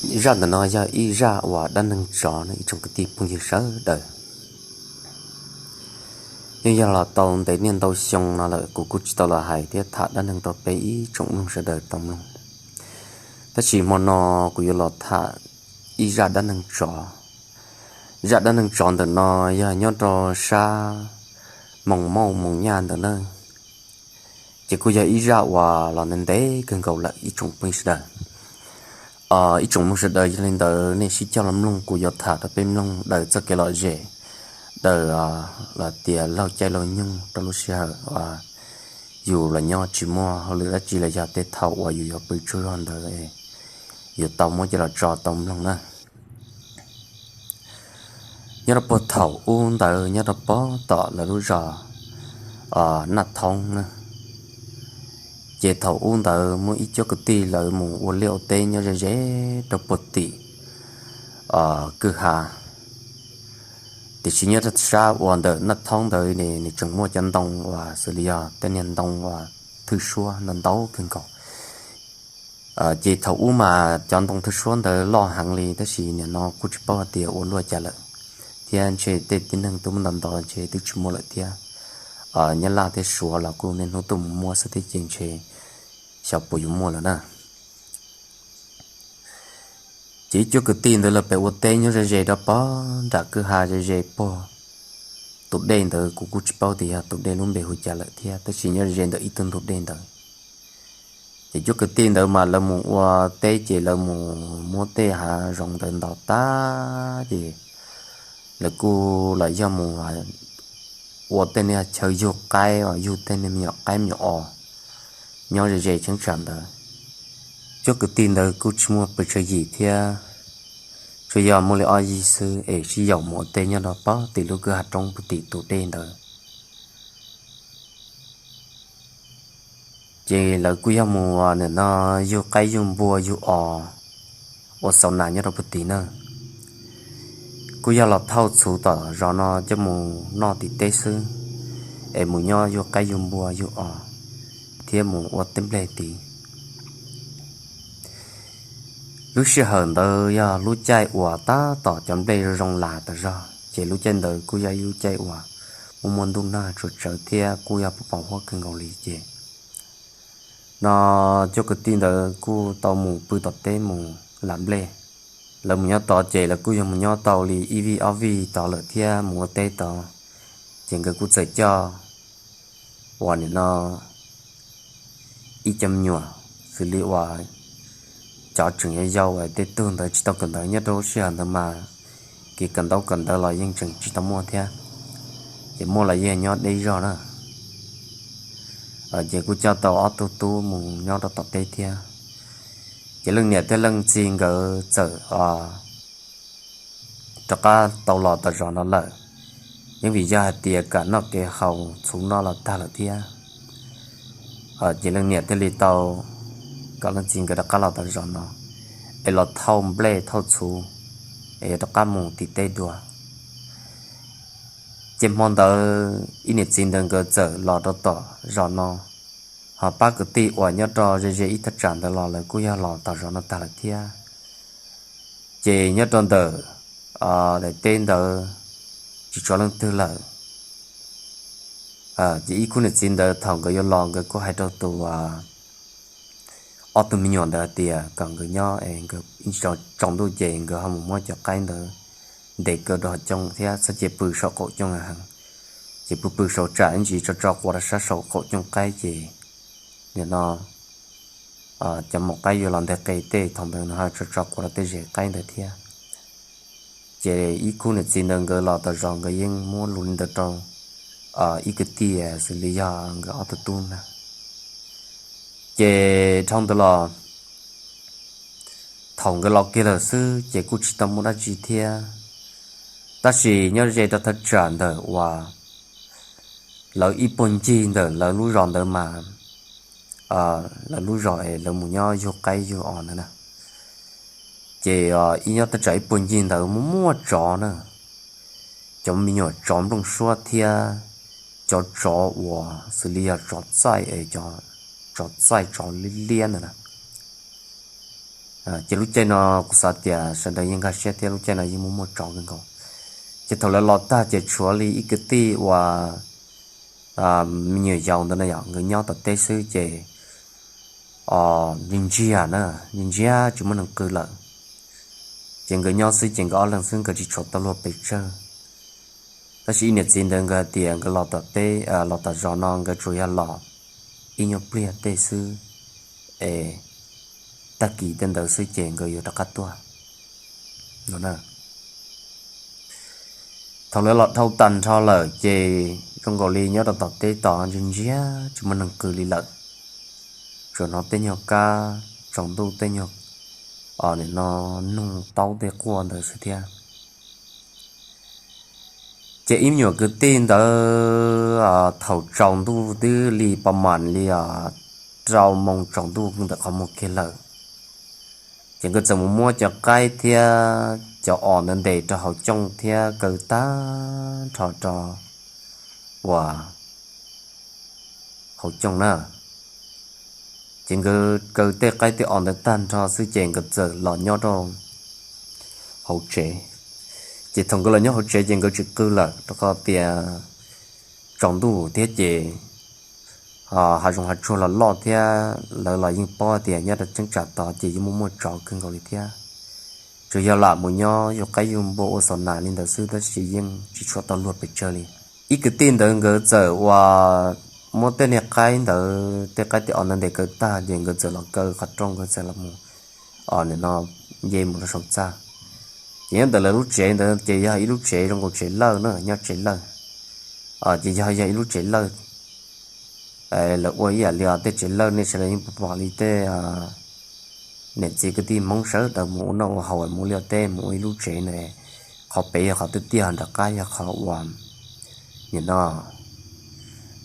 Zaj ntawm no yog ib zaj uas dab neeg tsov no ib tsoom kwv tij phooj ywg sawv daws. Yeej yog los tau ntev niaj ntau xyoo no lawm kuv kuj tsis tau los hais thiab tham dab neeg rau peb ib tsoom mloog sawv daws tau mloog. Tab sis hmo no kuv yuav los tham ib zaj dab neeg tsov. Zaj dab neeg tsov ntawm no yog nyob rau sab Moos Mauj Moos Nyaj ntawm na. Ces kuj yog ib zaj uas los ntev ntev kawg nkaus lawm ib tsoom phooj ywg sawv daws. Ib tsoom mloog sawv daws, yog li ntawd nej sib cog los mloog kuv yuav tham rau peb mloog daws txoj kev lom zem, daws los tias laug caij laug nyoog rau lub sij hawm uas yus los nyob tsis muaj hauj lwm dab tsi los yog tej thaum uas yus yuav pw tsaug zog ntawd, yus tau muab coj los tso tau mloog na. Nyob rau puag thaum ub ntawd nyob rau puag tom lawv lub zos Naj Thoob na, ces thaum ub ntawd muaj ib cuab kwv tij lawv mus ua liaj ua teb nyob ze ze rau puag tim kwj ha. Tiam sis nyob rau sab uas ntawm Naj Thoob ntawd ne nws tseem muaj cov ntoo uas xws li yog tej niag ntoo uas thwj suab ntau ntau kawg nkaus. Ces thaum ub mas cov ntoo thwj suab ntawd loj heev li tab sis nim no kuj tsis paub hais tias ua luaj cas lawm, thiab ntshe tej tib neeg tuaj muab ntov ntov ntshe twb tsis muaj lawm thiab. Nyab Laj thiab Suav los kuj niaj hnub tuaj mus muab xwb thiab ces ntshe xyov puas yuav muaj lawm na. Ces ib cuab kwv tij ntawd lawv pem ua teb nyob ze ze rau puag nram kwj ha ze ze puag tus dej ntawd, kuv kuj tsis paub tias yog tus dej lub npe hu cas lawm thiab tab sis nyob ze ze ntawm ib tug ntug dej ntawd. Ces cuab kwv tij ntawd mas lawv mus ua teb ces lawv mus muab tej hav zoov ntawd ntaus tag ces lawv kuj los yog mus ua tej niag chaw yug qaib, yug tej niag me nyuam qaib me nyuam os nyob ze ze cheeb tsam ntawd. Cuab kwv tij ntawd kuj tsis muaj pes tsawg yim thiab, tsuas yog muaj li ob yig xwb es sib yaum mus ua teb nyob rau puag tim lub kwj ha roob puag tim tus dej ntawd. Ces lawv kuj yog mus nim no yug qaib yug npua yug os ua xaus nas nyob rau puag tim na. Kuj yog los thauj txhuv tom zos no coj mus noj tim teb xwb, es mus nyob yug qaib yug npua yug os thiab mus ua teb nplej tid. Lub sij hawm ntawd yog lub caij uas tab tom cov nplej zoo zoo las tas zog ces lub caij ntawd kuj yog ib lub caij uas muaj muaj ntuj nag tsuas tsawv thiab kuj yog pos pos huab kawg nkaus li ces no cuab kwv tij ntawd kuj tau mus pw tom teb mus las nplej. Lawv mus nyob tod ces lawv kuj yog mus nyob tau li ib vij ob vij tod lawm thiab mus ua teb tod, ces nkawd kuj txawm coj uas nim no ib cov me nyuam xws li uas cov tseem yau yau tej tug ntawd tsis tau kawm ntawv nyob rau lub sij hawm ntawd mas kev kawm ntaub kawm ntawv los yeej tseem tsis tau muaj thiab, ces muaj los yeej nyob deb zog na. Ces kuj coj tau ob tug tub mus nyob rau tom teb thiab. Ces leej niam thiab leej txiv nkawd txawm rov qab tau los tom zos no lawm, yeej vim yog hais tias kam noj kev haus txhuv noj los tag lawm thiab. Ces leej niam thiaj li tau kom leej txiv nkawd rov qab los tom zos no, es los thauj nplej thauj txhuv, es yuav rov qab mus tim teb dua. Ces hmo ntawd ib niam txiv ntawd nkawd txawm los rau tom zos no, ho pab kwv tij uas nyob rau ze ze ib thaj tsam ntawd los lawv kuj yog los tom zos no tag lawm thiab. Ces nyob rau ntawm daim teb ntawd tsis tshuav leej twg lawm. Ces ib khub niam txiv ntawd thaum nkawd yuav los nkawd kuj hais rau tus ob tug me nyuam ntawd hais tias kom nkawd nyob es nkawd ib tsaus ntuj ces nkawd ho mus muab cov qaib ntawd ntes kaw rau hauv cooj thiab txhob cia pw saum qaum cooj heev, ces pw pw saum tsam ib ntsis tso tso quav rau sab saum qaum cooj qaib ces nim no cov maum qaib yuav los nteg qe tej thaum ntawd no ho tso tso quav rau tej zes qaib ntawd thiab. Ces ib khub niam txiv ntawd nkawd los tom zos nkawd yeej muab lus li ntawd rau ib kwv tij xws li yog nkawd ob tug tub na. Ces dhau ntawd los thaum nkawd los kiag lawm xwb ces kuj tsis tau muaj dab tsi thiab. Tab sis nyob ze rau thaj tsam ntawm uas lawv ib puag ncig ntawm lawv lub zos ntawd mas lawv lub zos es lawv mus nyob yug qaib yug os ntawd na, ces ib nyob thaj tsam ib puag ncig ntawd muaj muaj tsov na, cov me nyuam tsov nplooj suab thiab cov tsov uas xws li yog tsov txaij es cov tsov txaij tsov liab liab ntawd na. Ces lub caij no kuv xav tias sawv daws yeej nkag siab thiab, lub caij no yeej muaj muaj tsov kawg nkaus. Ces thaum lawv los tag ces tshuav li ib kwv tij uas me nyuam yaus ntawd na yom, nkawd nyob tom teb xwb ces ntsia ntsia na, ntsia ntsia tsis muaj neeg qw lawm. Ces nkawd nyob xwb ces nkawd ob leeg xwb, nkawd tsis tshua tau luag pes tsawg. Tab sis ib niam txiv ntawd nkawd hais tias nkawd los tom teb, los tom zos no nkawd tsuas yog los ib nyuag pliag tej xwb es tag kis tej ntawd xwb ces nkawd yuav rov qab tuaj no. Thaum lawv los dhau tag nrho lawm ces zoo nkaus li nyob rau tom teb tod ntsia ntsia tsis muaj neeg qw li lawm, tsuas hnov tej nyuag kab tsaus ntuj tej nyuag, nim no noog taub tej quaj ntawd xwb thiab. Ces ib me nyuam kwv tij ntawd thaum tsaus ntuj twb li pas mam li rau moos tsaus ntuj ntawm qhov muag kiag lawm, ces nkawd txawm mus muab cov qaib thiab cov os ntawd ntes rau hauv cooj thiab kaw tag nrho rau uas hauv cooj na. Ces nkawd kaw tej qaib tej os ntawd tag nrho xwb ces nkawd txawm los nyob rau hauv tsev. Ces thaum nkawd los nyob hauv tsev ces nkawd tsis qw lawm rau qhov tias tsaus ntuj thiab ces hav zoov hav tsuag los loj thiab lawv los yeej paub tias nyob rau cheeb tsam tod ces yeej muaj muaj tsov kawg nkaus li thiab. Tsuas yog lam mus nyob yug qaib yug npua ua xov nas li ntawd xwb tab sis yeej tsis tshua tau luag pes tsawg li. Ib kwv tij ntawd nkawd txawm uas muab tej niag qaib ntawd tej qaib tej os ntawd ntes kaw tag ces nkawd txawm los kaw qhov rooj, nkawd txawm los mus, nim no nce mus rau saum txaj. Ces nyob ntawm lawv lub tsev ntawd ces yog ib lub tsev zoo nkaus tsev lawj na, nyob tsev lawj. Ces yog yog ib lub tsev lawj, lawv ua ib yam li os tej tsev lawj nej sawv daws yeej pom li tej niam txiv kwv tij Hmoob sawv daws mus ua noj ua haus mus li os tej mus ua ib lub tsev na, qhov pem yog qhov twb tiaj, nram qab yog qhov uas nim no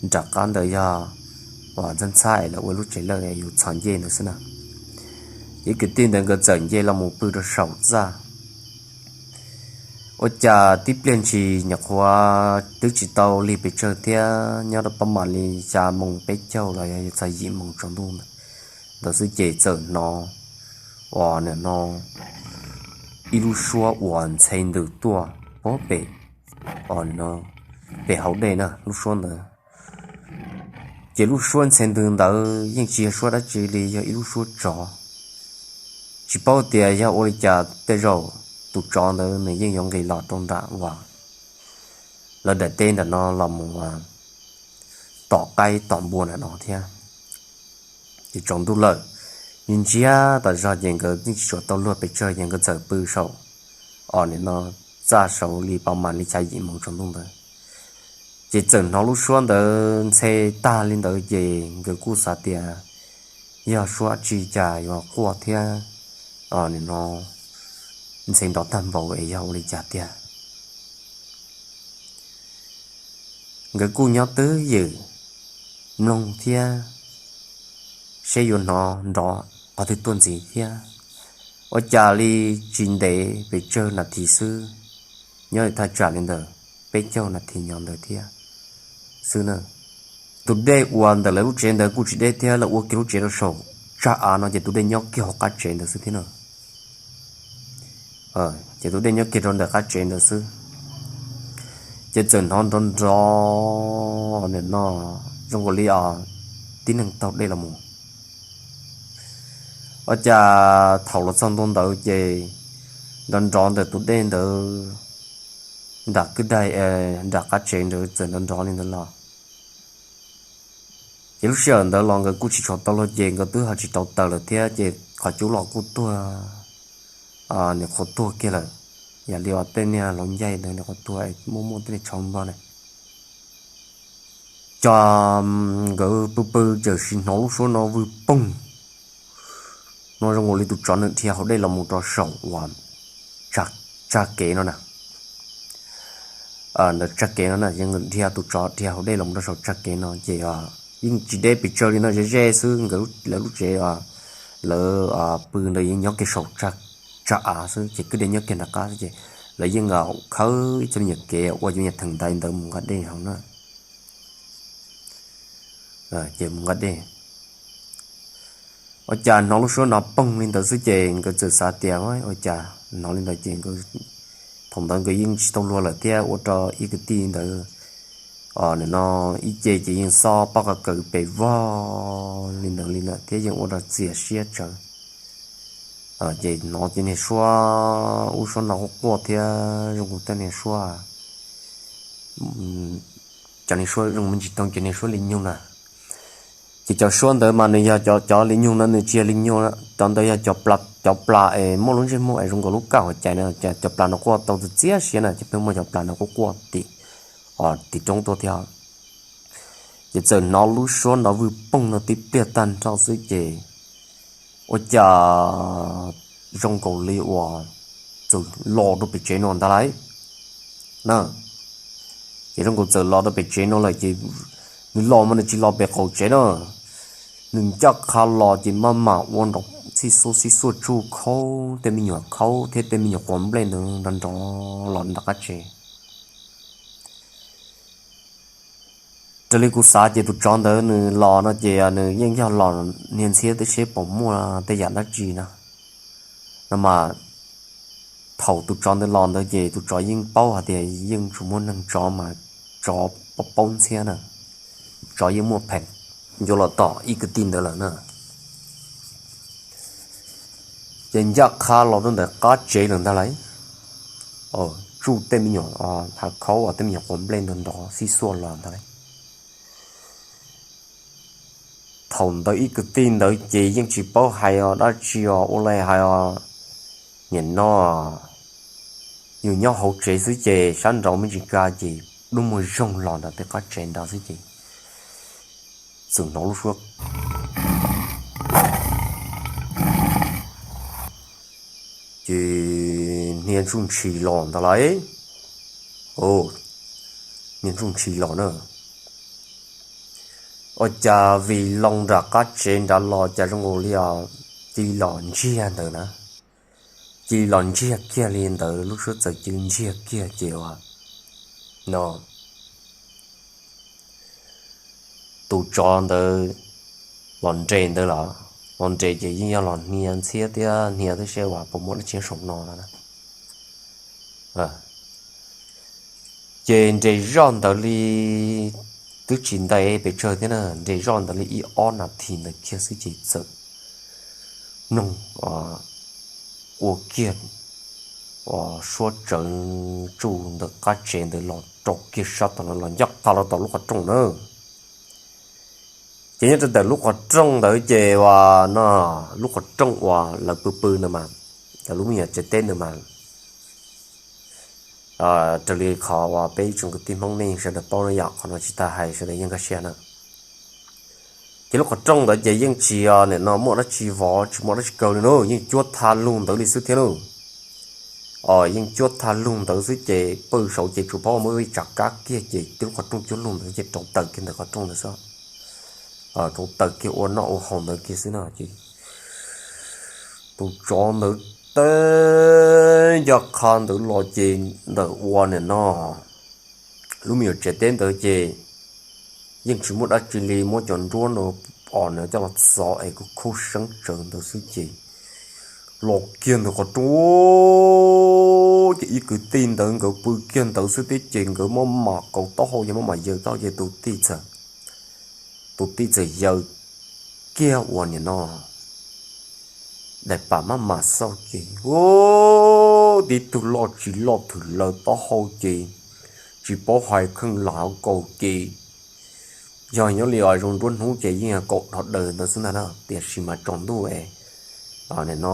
nram qab ntawd yog uas ntxhab ntxhab es lawv ua lub tsev lawj yus txhos ncej ntawd xwb na. Ces kwv tij ntawd nkawd txawm nce los mus pw rau saum txaj. Ua cas tib pliag ntshis nyuam qhuav twb tsis tau lig pes tsawg thiab, nyob rau pab mam li xya moos peb caug los yog txog yim moos tsaus ntuj ntawd xwb ces txawm hnov uas nim no ib lub suab uas ntxhe ntws tuaj pem, pem hauv dej na lub suab ntawd. Ces lub suab ntxhe ntws ntawd yeej tsis yog suab dab tsi li, yog ib lub suab tsov. Tsis paub tias yog ua li cas tej zaum tus tsov ntawd nws yeej yuav nqis los rau nram uas lawv daim teb nram no los mus tom qaib tom npua nram no thiab. Ces tsaus ntuj lawm, ntsia ntsia tas zog ces nkawd yeej tsis tshua tau luag pes tsawg ces nkawd txawm pw saum os nim no txaj saud li pab mam li xya yim moos tsaus ntuj ntawd. Ces txawm hnov lub suab ntawd ntxhe tag li ntawd ces nkawd kuj xav tias yog suab tsi cas yuav quaj thiab, nim no ntxhe nrov tag npaum es yog ua li cas tiag. Nkawd kuj nyob twj ywm mloog thiab seb yuav hnov nrov qhov twg tuaj ntxiv thiab. Ua cas li tsis ntev pes tsawg nas this xwb, nyob li thaj tsam li ntawd peb caug nas this nyob ntawd thiab xwb na. Tus dej uas ntawm lawv lub tsev ntawd kuj tsis deb thiab, lawv ua kiag lub tsev rau saum tsag av no ces tus dej nyob kiag hauv qab tsev ntawd xwb thiab na. Ces tus dej nyob kiag rau ntawm qab tsev ntawd xwb. Ces txawm hnov nrov nrov nim no zoo nkaus li os tib neeg taug dej los mus. Ua cas thaum los txog ntua ntawd ces nrov nrov ntawm tus dej ntawd nram kwj daig, nram qab tsev ntawd txawm nrov nrov li ntawd los. Ces lub sij hawm ntawd los nkawd kuj tsis tshua tau luag ces nkawd twb ho tsis tau taws lawm thiab ces qhov cub los kuj tuag, nws qhuav tuag kiag lawm. Yam li uas tej niag hluas ncaig ntawd nws qhuav tuag es muaj muaj tej niag tsho npog na. Ces nkawd pw pw txawm sim hnov lub suab no vwg poog no zoo nkaus li tus tsov nws dhia hauv dej los mus rau saum uas tsag kev no na. Ntawm tsag kev no na, dhia tus tsov dhia hauv dej los rau saum tsag kev no ces yeej tsis deb pes tsawg li no, ze ze xwb. Nkawd lawv lub tsev, lawv pw ntawd yeej nyob kiag saum tsag av xwb ces kwj dej nyob kiag nram qab xwb ces lawv yeej khawb ib txoj me nyuam kev ua cov me nyuam theem ntais ntawd mus nqa dej hauv na. Ces mus nqa dej, Ua cas hnov lub suab no poog li ntawd xwb ces nkawd txawm xav tias ua cas hnov li ntawd ces nkawd, thaum ntawd nkawd yeej tsis tau luag lawm thiab ua rau ib kwv tij ntawd no ib ce ces yeej xob pob qa kaws pes vog li ntawd li lawm thiab yeej ua rau txias siab tsawv. Ces hnov cov niag suab, ub, suab no quaj quaj thiab zoo nkaus tej niag suab, cov niag suab zoo me ntsis toog cov niag suab li nyug na. Ces cov suab ntawd mas nws yog cov, cov li nyug no nws tsis yog li nyug, cov ntawd yog cov plas es muaj lub ntsej muag es zoo nkaus lub kaj huam cai na, cov plas no quaj tau txias siab na ces pheej muaj cov plas no quaj quaj tim, tim roob tuaj thiab. Ces txawm hnov lub suab no vwj poog no tib pliag tag nrho xwb ces ua cas zoo nkaus li uas txawm los rau pem tsev no ntag lauj na. Ces zoo nkaus txawm los rau pem tsev no lawm ces nws los mas nws tsis los pem qaum tsev na, nws ncaj qha los ces maj mam ua nrov xib xuaj xib xuaj tsuj khaub tej me nyuam khaub thiab tej me nyuam quav nplej ntawd nrov nrov los nram qab tsev. Raws li kuv xav ces tus tsov ntawd nws los no ces nws yeej yog los hnia ntxhiab twb seb puas muaj tej yam dab tsi no. No mas thaum tus tsov ntawd los ntawd ces tus tsov yeej paub hais tias yeej tsuas muaj neeg tsov mas tsov paub ntxhiab na, tsov yeej muaj pheej yuav los tom ib kwv tij ntawd lawm na. Ces ncaj qha los rau ntawm qab tsev lawm ntag lauj. Tsuj tej me nyuam hav khaub uas tej me nyuam quav nplej ntawd nrov xib xuaj los ntag lauj. Thaum ntawd ib kwv tij ntawd ces yeej tsis paub hais os dab tsi os ua li hais os, nim no yus nyob hauv tsev xwb ces sab nraud me ntsis ka ces dub muag zoog los ntawm tej qab tsev nrad xwb ces txawm hnov lub suab ces hnia ntsuj ntshis los ntag lauj. Hnia ntsuj ntshis los na. Ua cas vim loo nram qab tsev nrad los cas zoo nkaus li os, cia li los ntsiag ntawd na. Cia li los ntsiag kiag li ntawd, lub suab txawm cia li ntsiag kiag ces uas no tus tsov ntawd los nres ntawd los, los nres ces yeej yog los hnia ntxhiab thiab hnia twb seb uas puas muaj dab tsi saum no no. Ces nres zoj ntawd li, twb tsis ntais pes tsawg thiab na, nres zoj ntawd li ib ob nas this ntawd kiag xwb ces txawm mloog ua kiag suab tsawv tsuj ntawm qab tsev ntawd los rau kiag sab tom no los ncaj qha los tom lub qhov rooj na. Ces nyob rau ntawm lub qhov rooj ntawd ces uas no, lub qhov rooj uas lawv pw pw ntawd mas, lawv lub me nyuam tsev teb ntawd mas, raws li qhov uas peb ib tsoom kwv tij Hmoob nej sawv daws paub no yom, qhov no tsis tas hais sawv daws yeej nkag siab na. Ces lub qhov rooj ntawd ces yeej tsis, nim no muaj dab tsi vov tsis muaj dab tsi kaw li na, yeej cuab thaj lug ntawd li xwb thiab na. Yeej cuab thaj lug ntawd xwb ces pw saud ces tsuas paub muaj ib tsam kab kiag ces tib lub qhov rooj cuab lug ntawd ces rauv taws kiag ntawm qhov rooj ntawd xwb. Rauv taws kiag ua noj ua haus ntawd kiag xwb no ces tus tsov ntawd teb ncaj qha ntawd los ces ntawm ua nim no lub me nyuam tsev teb ntawd ces yeej tsis muaj dab tsi li, muab cov nruab no os nws coj los txov es kuj khuj seeb tsawv ntawd xwb ces los kiag ntawm qhov rooj ces ib kwv tij ntawd nkawd pw kiag ntawd xwb thiab ces nkawd maj mam kaus taub hau ces maj mam yaws taub hau ces tus tij txawm, tus tij txawm yaws kiag uas nim no daim pam maj mam xauj ces tib tug loj tsis loj thwm lawv taub hau ces tsis paub hais kheej los hauv kaus ces yog nyob li os zoo nruab hnub ces yeej yog kaum dhau daws ntawd xwb ntag na, tiam sis mas tsaus ntuj es nim no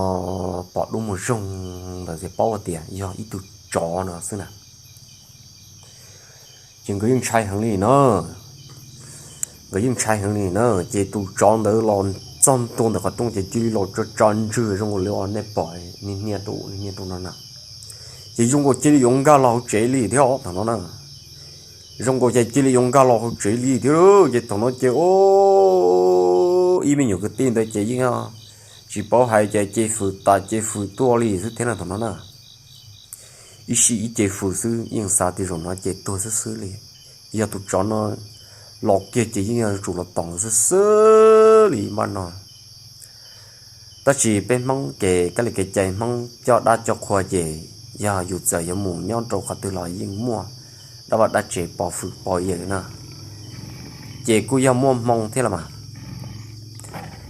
pom dub muag zoog ntawd ces paub hais tias yog ib tug tsov no xwb na. Ces nkawd yeej ntshai heev li na, nkawd yeej ntshai heev li na. Ces tus tsov ntawd los txog ntua ntawm qhov rooj ces cia li los tso tso ntswg zoo nkaus li uas nej pom niag hnia rau niag hnia rau no na. Ces zoo nkaus cia li yuav nkag los hauv tsev li thiab thaum no na. Zoo nkaus ces cia li yuav nkag los hauv tsev li thiab. Ces thaum no ces ib me nyuam kwv tij ntawd ces yeej tsis paub hais ces ces fwm tas ces fwm tuaj li xwb thiab na thaum no na. Ib sij ib ce fwm xwb yeej xav tias zaum no ces tuag xwb xwb li. Yog tus tsov no los kiag ces yeej yuav tsum los tom xwb xwb li npaj no. Tab sis peb Hmoob ces kab li kev cai Hmoob coj dab coj qhua ces yog yus txawm yuav mus nyob rau qhov twg los yeej muaj dab vaj dab tsev pov fwm pov yawm na, ces kuj yog muaj hmoo thiab los mas.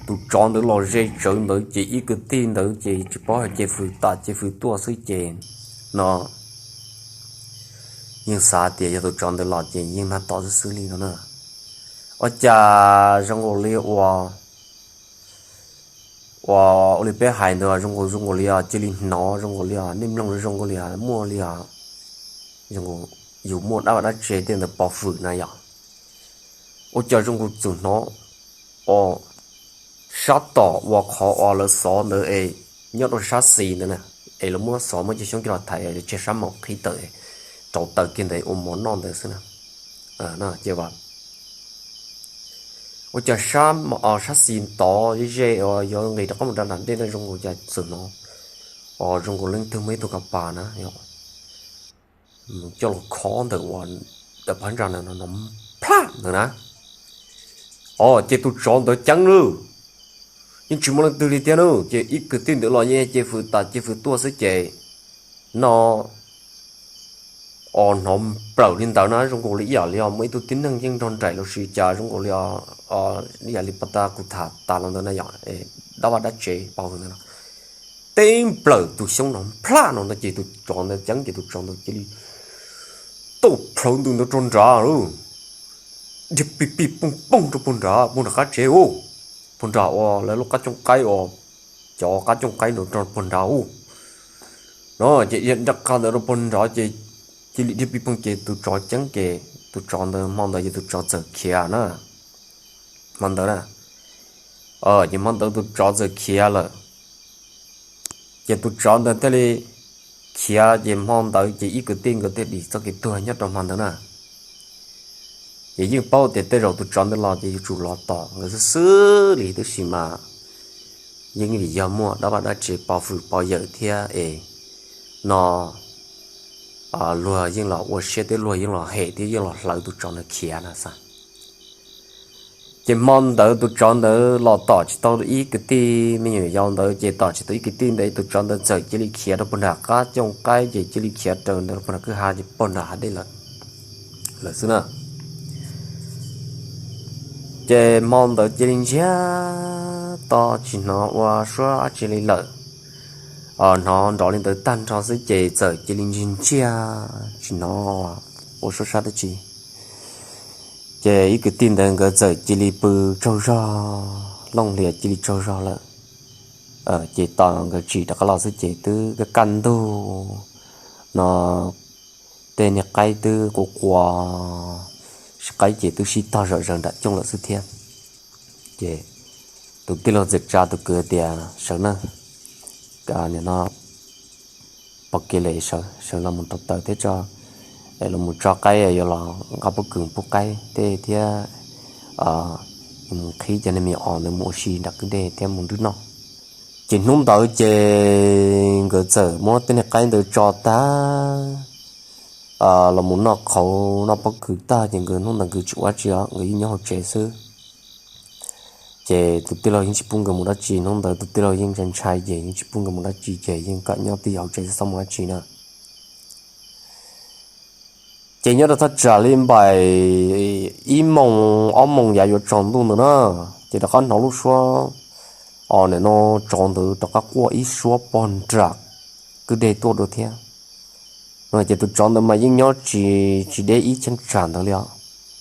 Tus tsov ntawd los ze tsawv ntawd ces ib kwv tij ntawd ces tsis paub hais ces fwm tas ces fwm tuaj xwb ces no yeej xav tias yog tus tsov ntawd los ces yeej nag tom xwb xwb li no na. Ua cas zoo nkaus li ua ua ua li peb hais ntawd zoo nkaus zoo nkaus li cia li hnov zoo nkaus li nej mloog zoo nkaus li muaj li yus muaj dab vaj dab tsev tej ntawd pov fwm na yom. Ua cas zoo nkaus txawm hnov o sab tom ua qhov uas lawv xov ntawd es nyob rau sab xis ntawd na, es lawv muab xov muab cov xyoob coj los thaiv tseg sab maum qhib tawm rau taws kiag ntawd ua mov noj ntawd xwb na. Ces ua cas sab sab xis tod ze uas yuav nqis rov qab mus rau nram dej ntawd zoo nkaus cas txawm hnov o zoo nkaus leej twg muaj ib tug ka pas na coj los khob ntawm ua daim phab ntsa ntawd no no plab ntawd na. O ces tus tsov ntawd ceeb lawm, yeej tsis muaj leej twg li thiab na, ces ib kwv tij ntawd los yeej ces fwm tas ces fwm tuaj xwb ces no o hnov plaws li ntawd na zoo nkaus li ib yam li muaj ib tug tib neeg yeej nrog nraim los sis cas zoo nkaus li ib yam li pab ta kuv tham tas los ntawd na yom, dab vaj dab tsev pov fwm ntawd no. Teb nplawm tus xyoob no plab no ntawd ces tus tsov ntawd ceeb ces tus tsov ntawd cia li tau plhawv ntws ntawd rau nrad lawm, dhia pij pij pooj pooj rau puag nrad puag nram qab tsev u, puag nram uas lawv lub qab cooj qaib uas cov qab cooj qaib ntawd rau puag nrad u. No ces dhia nrab qab ntawd rau puag nrad ces cia li dhia pij pooj ces tus tsov ceeb ces tus tsov ntawd hmo ntawd ces tus tsov txawm khiav na. Hmo ntawd na, ces hmo ntawd tus tsov txawm khiav lawm. Ces tus tsov ntawd thiaj li khiav ces hmo ntawd ces ib kwv tij nkawd thiaj dim txoj kev tuag nyob rau hmo ntawd na. Ces yeej paub tias tej zaum tus tsov ntawd los ces yuav tsum los tom nkawd xwb xwb li tab sis mas yeej vim yog muaj dab vaj dab tsev pov fwm pov yawm thiab es no luag yeej los ua siab thiab luag yeej los hem thiab yeej los hlawv tus tsov ntawd khiav na xav. Ces hmo ntawd tus tsov ntawd los tom tsis tau ib kwv tij me nyuam yaus ntawd ces tom tsis tau ib kwv tij ntawd tus tsov ntawd txawm cia li khiav rau puag nram qab cooj qaib ces cia li khiav raws ntawd rau puag nram kwj ha ces puag nram hav dej lawm, lawm xwb na. Ces hmo ntawd cia li ntsiag to tsis hnov ua suab dab tsi li lawm. Hnov nrov li ntawd tag nrho xwb ces txawm cia li ntsiag ntsiag tsis hnov ua suab sab dab tsi. Ces ib kwv tij ntawd nkawd txawm cia li pw tsaug zog, looj hlias cia li tsaug zog lawm. Ces tos nkawd tsim rov qab los xwb ces twb kaj kaj ntug no, tej niag qaib twb qua qua, sib qaib ces twb sib tog zom zaws nram cooj lawm xwb thiab. Ces tus tij laug txawm tsa tus kwv tias sawv nawb, nim no pom kev lawm sawv, sawv los mus rauv taws thiab tso, los mus tso qaib yuav los nqa pob kws pub qaib tej thiab mus qhib cov niag me nyuam os ntawd mus ua si nram kwj dej thiab mus nrwb noj. Ces hnub ntawd ces nkawd txawm muab tej niag qaib ntawd tso tag los mus noj qhauv noj pob kws tag ces nkawd hnub ntawd nkawd tsis ua dab tsi os, nkawd yeej nyob hauv tsev xwb. Ces tus tij laug yeej tsis pub nkawd mus dab tsi, hnub ntawd tus tij laug yeej ntshai ntshai ces yeej tsis pub nkawd mus dab tsi ces yeej kom nyob twj ywm hauv tsev xwb txhob mus dab tsi na. Ces nyob rau thaj tsam li npaum ib moos ob moos yav yuav tsaus ntuj ntawd na, ces rov qab hnov lub suab os nim no tsov ntawd rov qab quaj ib suab pog nram kwj deg tuaj dua thiab. Ces tus tsov ntawd mas yeej nyob tsis, tsis deb ib cheeb tsam ntawd li os,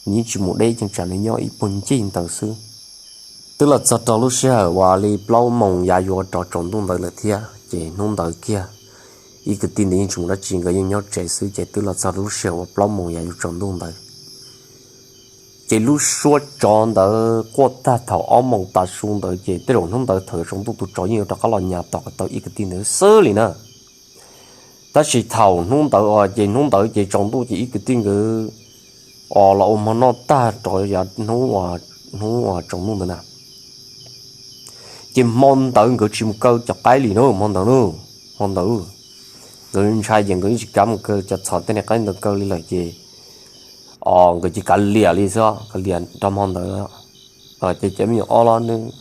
nws yeej tsis mus deb ib cheeb tsam, nws nyob ib puag ncig ntawd xwb. Twb los txog rau lub sij hawm uas li plaub moos yav yuav rov tsaus ntuj ntawd lawm thiab ces hnub ntawd kiag ib kwv tij ntawd yeej tsis mus dab tsi, nkawd yeej nyob tsev xwb ces twb los txog lub sij hawm uas plaub moos yav yuav tsaus ntuj ntawd ces lub suab tsov ntawd quaj tag thaum ob moos tav su ntawd ces tej zaum hnub ntawd thaum yuav tsaus ntuj tus tsov yeej yuav rov qab los nyas tom kom tau ib kwv tij ntawd xwb li na. Tab sis thaum hnub ntawd os ces hnub ntawd ces tsaus ntuj ces ib kwv tij nkawd os los ua hmo noj tag rov yav hnub, hnub uas tsaus ntuj ntawd na, ces hmo ntawd nkawd tsis mus kaw cov qaib li na, hmo ntawd, hmo ntawd nkawd ntshai ces nkawd yeej tsis kav mus kaw cov txhom tej niag qaib ntawd kaw li lawm ces os nkawd cia li kav liam li xwb, kav liam rau hmo ntawd. Ces cov me nyuam os los nws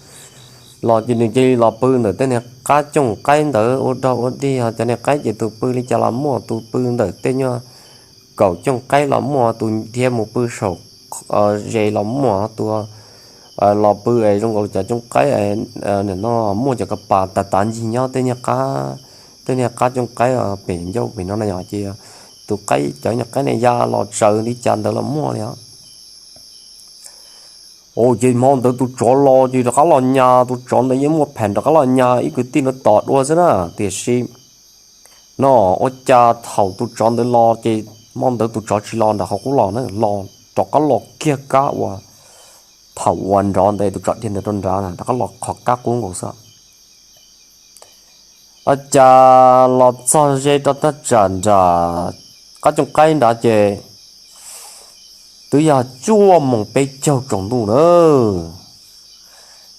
Los ces nws cia li los pw ntawm tej niag qab cooj qaib ntawd ua dog ua dig, ho cov niag qaib ces tus pw li cas los muaj, tus pw ntawm tej nyuag kaum cooj qaib los muaj, tus thiab mus pw saum ze los muaj, tus los pw es zoo nkaus li cov cooj qaib no muaj cov ka pas tas tav ncig nyob tej niag qab, tej niag qab cooj qaib pem ncauj pem no na yog ces tus qaib, cov niag qaib ne ya los tsaws li cas ntawd los muaj li os. Ces hmo ntawd tus tsov los ces rov qab los nyas, tus tsov ntawd yeej muaj phem rov qab los nyas ib kwv tij no tom dua xwb na. Tiam sis no ua cas thaum tus tsov ntawd los ces hmo ntawd tus tsov tsis los nram qhov qub los na, los rov qab los kiag kab uas thaum uas nrov ntawd tus tsov dhia ntawd rau nrad na, rov qab los qhov kab qub nkaus xwb. Ua cas los txog ze rau thaj tsam nram qab cooj qaib nrad ces twb yog cuaj moos peb caug tsaus ntuj na.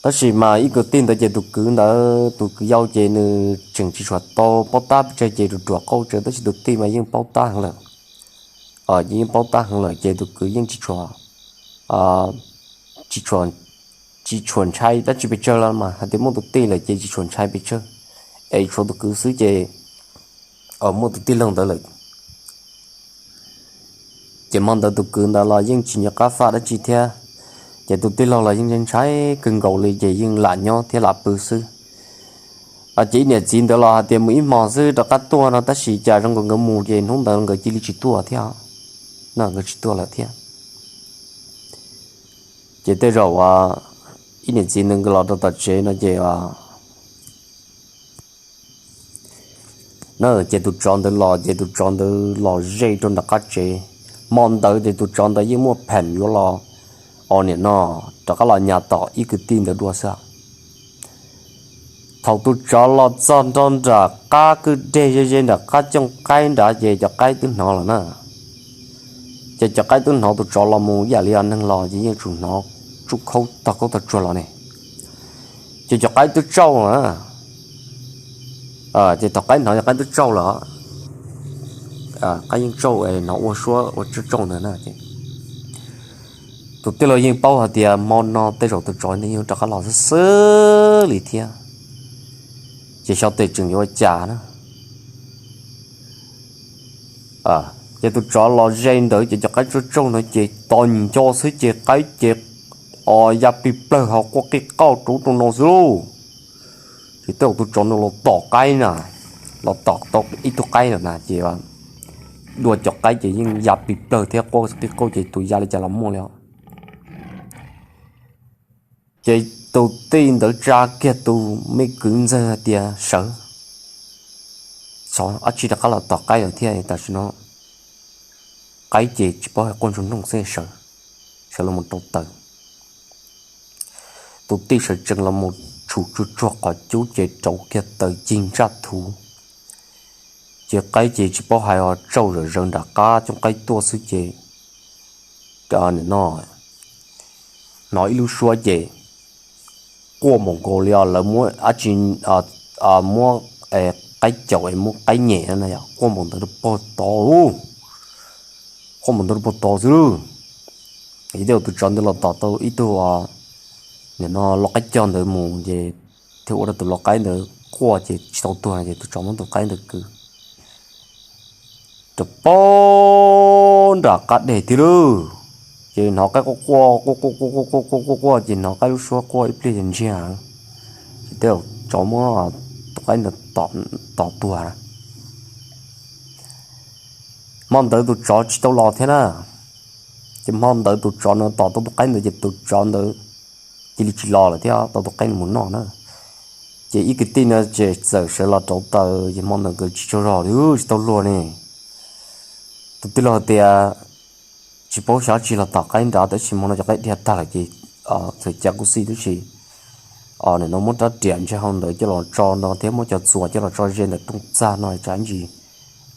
Tab sis mas ib kwv tij ntawd ces tus kwv ntawd, tus kwv yau ces nws tseem tsis tshua tau paub tab pes tsawg ces ruam ruam qauj tsawv, tab sis tus tij mas yeej paub tab heev lawm. Yeej paub tab heev lawm ces tus kwv yeej tsis tshua, tsis tshua ntshai dab tsi pes tsawg los mas hais tias muaj tus tij lawm ces tsis tshua ntshai pes tsawg, es tshuav tus kwv xwb ces muaj tus tij laug ntawd lawm. Ces hmo ntawd tus kwv ntawd los yeej tsis nco qab faj dab tsi thiab, ces tus tij laug los yeej ntshai kawg nkaus li ces yeej lam nyob thiab lam pw xwb. Ces ib niam txiv ntawd los hais tias mus ib hmos xwb rov qab tuaj no, tab sis cas zoo nkaus nkawd mus ces hnub ntawd nkawd cia li tsis tuaj thiab, no nkawd tsis tuaj lawm thiab. Ces tej zaum ib niam txiv ntawd nkawd los rau tom tsev no ces na, ces tus tsov ntawd los ces tus tsov ntawd los ze rau nram qab tsev. Hmo ntawd ces tus tsov ntawd yeej muaj phem yuav los, o niam no, rov qab los nyas tom ib kwv tij ntawd dua xwb. Thaum tus tsov los txog nrog nram qab kwj deg ze ze nram qab cooj qaib nrad ces cov qaib twb hnov lawm na. Ces cov qaib twb hnov tus tsov los mus ib yam li neeg los ces yeej tsum hnov tsuj khaub tog khaub tog tsuag los ne. Ces cov qaib twb tsauj lawm na. Ces thaum qaib hnov cov qaib twb tsauj lawm, qaib yeej tsauj hnov ua suab ua tsauj tsauj ntawd na. Tus tij laug yeej paub hais tias hmo no tej zaum tus tsov yeej rov qab los xwb xwb li thiab, ces xyov tes tseem yuav ua cas na. Ces tus tsov los ze ntawd ces cov qaib tsauj tsauj ntawd ces tos nco xwb ces qaib ces o ya plig plawg ho quaj qij qauj rau ub rau no xwb lauj. Ces tej zaum tus tsov ntawd los tom qaib na, los tom tau ib tug qaib lawm na ces dua cov qaib ces yeej ya plig plawg thiab quaj qij qauj ces tus ya li cas los muaj li os. Ces tus tij ntawd tsa kiag tus me kwv ntxawg hais tias sawv, dab tsi rov qab los tom qaib lawm thiab, tam sim no qaib ces tsis paub hais quaj ntsoog nrooj xwb, sawv, sawv los rau taws. Tus tij sawv tsees los mus tshum tsuag tsuag qhov cub ces rauv kiag taws cig ntsaj thuv. Ces qaib ces tsis paub hais os, tsauj zawm zaws nram qab cooj qaib tuaj xwb ces no hnov ib lub suab ces quaj npaum nkaus li os lawv muab dab tsi, muab qaib caum es muab qaib nyem no, quaj npaum ntawd rau puag tod, quaj npaum ntawd rau puag tod xwb lauj. Ces tej zaum tus tsov ntawd los tom tau ib tug, nim no lau qaib cog ntawd mus ces thiaj ua rau tus lau qaib ntawd quaj ces tsis tau tuag no ces tus tsov muab tus qaib ntawd kwv rau puag nram qab deg thiab lauj. Ces hnov qaib quaj quaj quaj quaj quaj quaj quaj quaj quaj ces hnov qaib lub suab quaj ib pliag ces ntsiag, ces tej zaum tsov muab tus qaib ntawd tom tuag na. Hmo ntawd tus tsov tsis tau los thiab na. Ces hmo ntawd tus tsov no tom tau tus qaib ntawd ces tus tsov ntawd cia li tsis los lawm thiab tau tus qaib mus noj na. Ces ib kwv tij no ces txawm sawv los rauv taws ces hmo ntawd nkawd tsis tsaug zog li, tsis tau luag ne. Tus tij laug hais tias tsis paub xyov dab tsi los tom qaib nrad, tab sis hmo no cov qaib dhia tag lawm ces txawm cas kuj xij tib si, nim no muab rab riam ntsej hau ntawd coj los tso no thiab muab cov txuas coj los tso ze ntawm rooj txag no tsam ntsis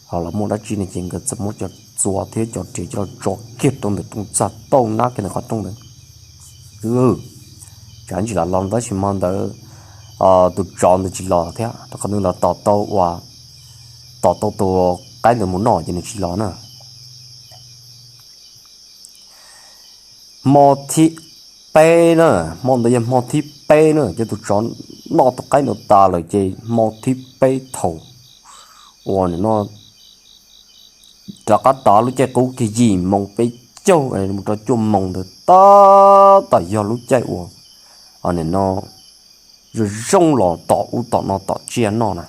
ho los muaj dab tsi ne, ces nkawd txawm muab cov txuas thiab cov riam coj los tso kiag rau ntawm rooj txag tauj nab kiag ntawm qhov rooj ntawd. Tsam ntsis lam los tab sis hmo ntawd tus tsov ntawd tsis los thiab rau qhov nws los tom tau uas tom tau tus qaib ntawd mus noj ces nws tsis los na. Hmo thib peb na, hmo ntawd yog hmo thib peb na, ces tus tsov noj tus qaib no tas lawm ces hmo thib peb thaum uas nim no rov qab tav lub caij qub kiag yim moos peb caug mus rau cuaj moos ntawd tab tom yog lub caij uas nim no zoo zoo los tom ub tom no tom tsiaj noj na.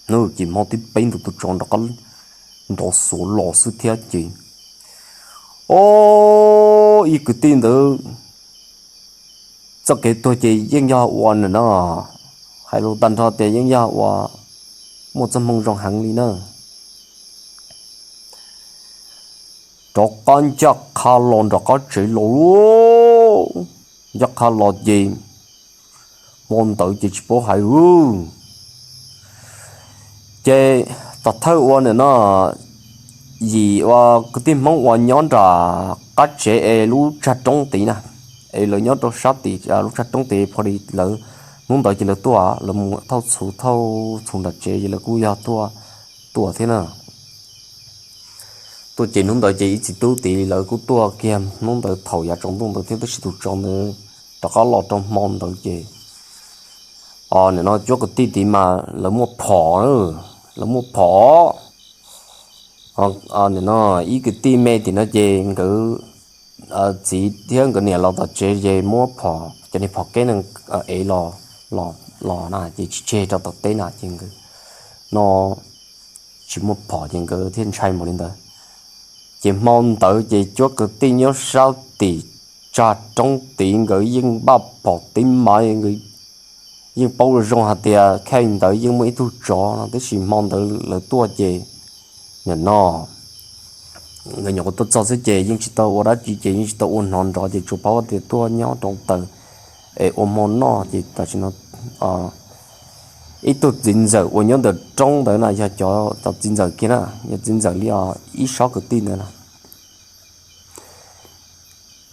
Ces hmo thib peb ntawd tus tsov nrov qab nrov xuav los xwb thiab ces, o, ib kwv tij ntawd txoj kev tuag ces yeej yog ua nim no, hais lus tag nrho tias yeej yog ua muaj txoj hmoo zoo heev li na. Rov qab ncaj qha los nram qab tsev los, ncaj qha los ces hmo ntawd ces tsis paub hais ub. Ces tom thawj ua nim no yim ua kwv tij Hmoob uas nyob nram qab tsev es lub tsag roob tid na, es lawv nyob rau sab tim lub tsag roob tid pho li lawv, hnub ntawd ces lawv tuaj, lawv mus thauj txhuv thauj txhuv nram tsev ces lawv kuj yog tuaj, tuaj thiab na. Tuaj ces hnub ntawd ces ib txiv tub tid lawv kuj tuaj kiag hnub ntawd thaum yav tsaus ntuj ntawd thiab tab sis tus tsov ntawd rov qab los rau hmo ntawd ces nim no cuab kwv tij tid mas lawv muaj phom, lawv muaj phom. Nim no ib kwv tij me tim no ces nkawd txiv thiab nkawd niam los tom tsev ces muab phom, cov niag phom keb no ev los, los na ces tsis tseg rau tom teb na ces nkawd no tsis muaj phom ces nkawd thiaj ntshai mus li ntawd. Ces hmo ntawd ces cuab kwv tij nyob sab tim tsag roob tid nkawd yeej npaj phom tib mas, yeej paub zoo hais tias kheej ntawd yeej muaj ib tug tsov no tab sis hmo ntawd lawv tuaj ces nim no nkawd nyuam qhuav tuaj txog xwb ces yeej tsis tau ua dab tsi ces yeej tsis tau ua hnov nrov ces tsuas paub tias tuaj nyob rau taws es ua hmo noj ces tam sim no ib tug txiv ntxawm uas nyob ntawm roob ntawd na yog cov, cov txiv ntxawm kiag na, yog txiv ntxawm li os ib sob kwv tij ntawd na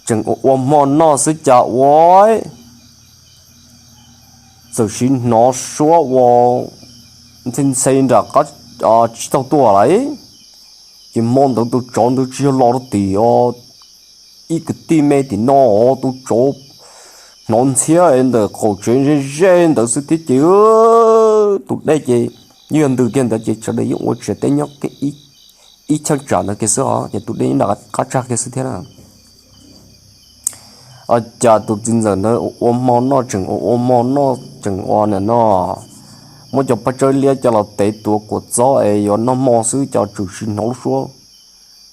tseem ua ua hmo noj xwb cas ua txawm siv hnov suab ua ntxhe ntxhe nram qab tsib taug tuaj lawm. Ces hmo ntawd tus tsov ntawd tsis yog los rau tim os, ib kwv tij me tim no os, tus tsov hnov ntxhiab ntawm qaum tsev ze ze ntawd xwb thiab ces tus dej ces yeej yog ntws kiag ntawd ces sawv daws yeej ua tsiav teb nyob ib cheeb tsam ntawd kiag xwb os, ces tus dej nram qab tsag kiag xwb thiab na. Cas tus txiv ntxawm ntawd ua hmo noj tseem ua ua hmo noj tseem ua nim no muab cov phab tsawb liab coj los tev tuav kua txob es yuav noj hmo xwb cas tseem siv hnov lub suab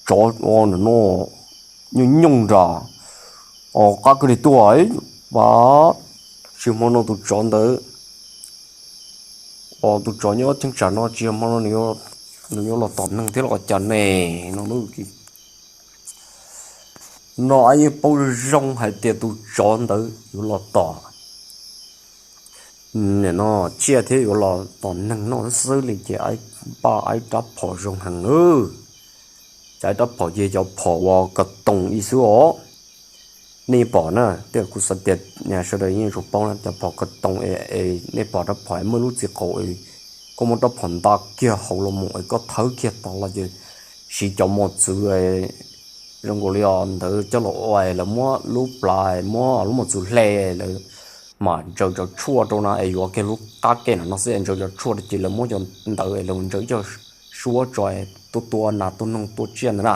tsov ua nim no nyooj nyooj nram qab kwj deg tuaj. Pab, tsis hmo no tus tsov ntawd, tus tsov nyob cheeb tsam no tsis yog hmo no nws yuav los tom neeg thiab los cas ne no. No yeej paub zoo hais tias tus tsov ntawd yuav los tom nim no tsiaj thiab yuav los tom neeg noj xwb li ces pab, ib rab phom zoo heev lawm. Ces ib rab phom ces cov phom uas ko toos ib xwb os. Nej pom na, tej kuv xav tias sawv daws yeej tsuas paub na, cov phom ko toos es nej pom rab phom muaj lub txiv qaum, koj muab rab phom nta kiag hauv los mus es koj thawb kiag tod los ces siv cov mos txwv zoo nkaus li os ntawd coj los ua, lawv muab lub plas, muab lub mos txwv hle, lawv mam ntsaws cov tshuaj rau na es yuav kiag lub qab ke no no xwb, ntsaws cov tshuaj rau ces lawv muab cov ntawd es lawv ntsaws ib co suab tso, tuaj tua nas tua noog tua tsiaj ntawd na.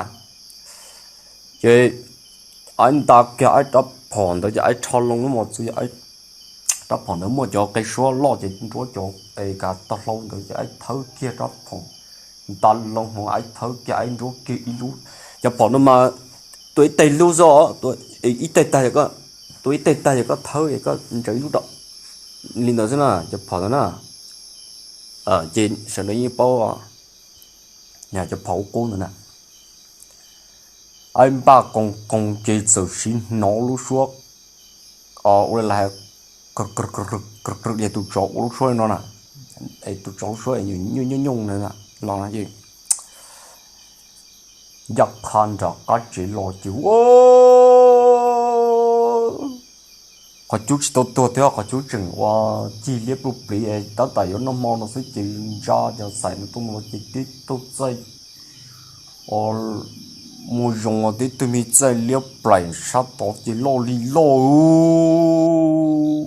Ces ib nta kiag ib rab phom ntawd ces ib rho loo lub mos txwv, rab phom ntawd muaj cov qe suab loj ces nruab cov es kav tau hlau ntawd ces ib thawb kiag rab phom, nta loo hmoov ib thawb kiag ib nruab kiag ib lub. Cov phom no mas tua ib teg lub xwb, ib teg tag, tua ib teg tag yog koj thawb es koj ntsaws ib lub rau li ntawd xwb na cov phom ntawd na. Ces sawv daws yeej paub cov phom ub qub ntawd na. Ib npaj qoos qoos ces txawm siv hnov lub suab ua li hais, tus tsov ua lub suab no na, tus tsov lub suab nyooj nyooj nyooj na los no ces ncaj qha nram qab tsev los ces ua qhov cub tsis tau tuag thiab, qhov cub tseem ua cig liab pluj pliv, tab tom yuav noj hmo no xwb ces ntsa cov xaim no tuaj mus ces tib tug txaij, ua Mus zoo tib tug me txaij liab plaim sab tod ces loj li loj,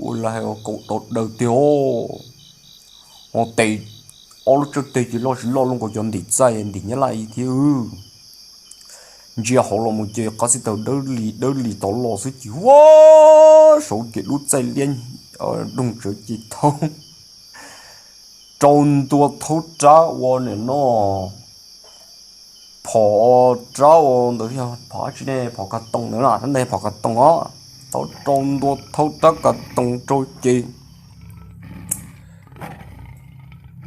ua li hais kaum tau daws tiag os. Ho tes, ob lub tsawb teg ces loj tsis loj li nkaus cov ntim txaij ntim nyab laj thiab. Ntsia hauv los mus ces qab xib taws dawb li dawb li tod los xwb ces ua saud ces dub txaij liab doog tsawv ces thaub rau ntua thaub rab ua nim no phom rab ua ntawd, phom tsis ne, phom ka toos ntawd na, tab ntawd phom ka toos os, thaub rau ntua thaub rab ka toos rau ces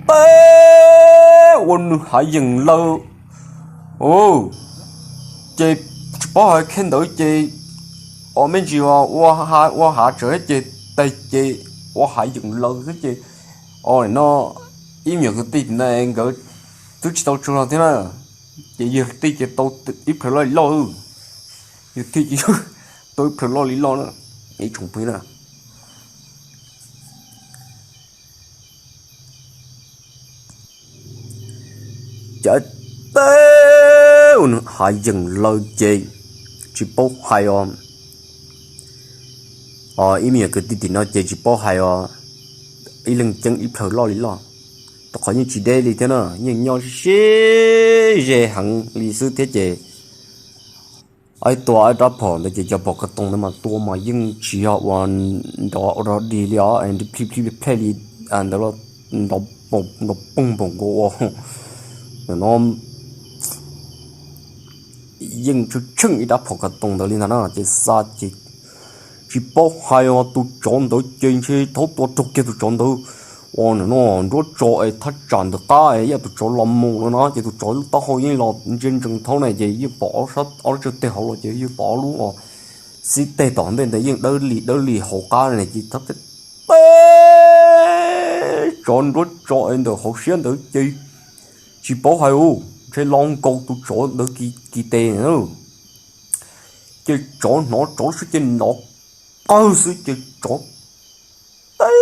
teb ua nws hav yeem lawm. Ces tsis paub hais khej ntawd ces, o me ntsis ua hav tsawv ces, tag ces ua hav yeem lawm xwb ces, o no ib me nyuam kwv tij tim no nkawd twb tsis tau tsaug zog thiab na, ces yawg tij ces tau ib plhaw loj li loj, yawg tij ces tau ib plhaw loj li loj na, ib tsoom phooj ywg na. Ces teb ua nws hav yeem lawm ces tsis paub hais os, ib me nyuam kwv tij tim no ces tsis paub hais os, ib leeg ceeb ib plhaw loj li loj, rau qhov yeej tsis deb li thiab na, yeej nyob sib ze heev li xwb thiab ces ib tua ib rab phom ntawd ces cov phom ka toos ntawd mas tua mas yeej tsis yog ua nrov ua rog dig li os, plij plij plej li ntawd, nrov poog npaum nkaus ua no yeej tsheej tsheej ib rab phom ka toos ntawd li ntag na ces xa ces tsis paub hais os, tus tsov ntawd ces ntshe thaub tua raug kiag tus tsov ntawd ua no nruab tso es thaj tsam ntawm qab es yog tus tsov los mus no na ces tus tsov lub taub hau yeej los ntsia ntsees thaub na ces yeej pom ob lub tsawb teg hauv los ces yeej pom ob lub xib teg tom ntej ntawd yeej dawb li dawb li hauv qab na ces thaub teb tsov nruab tso es ntawm hauv siab ntawd ces tsis paub hais ua ntshe los nkaus tus tsov ntawd kiv tes na. Ces tsov hnov tsov lub suab ces nov qawg xwb ces tsov teb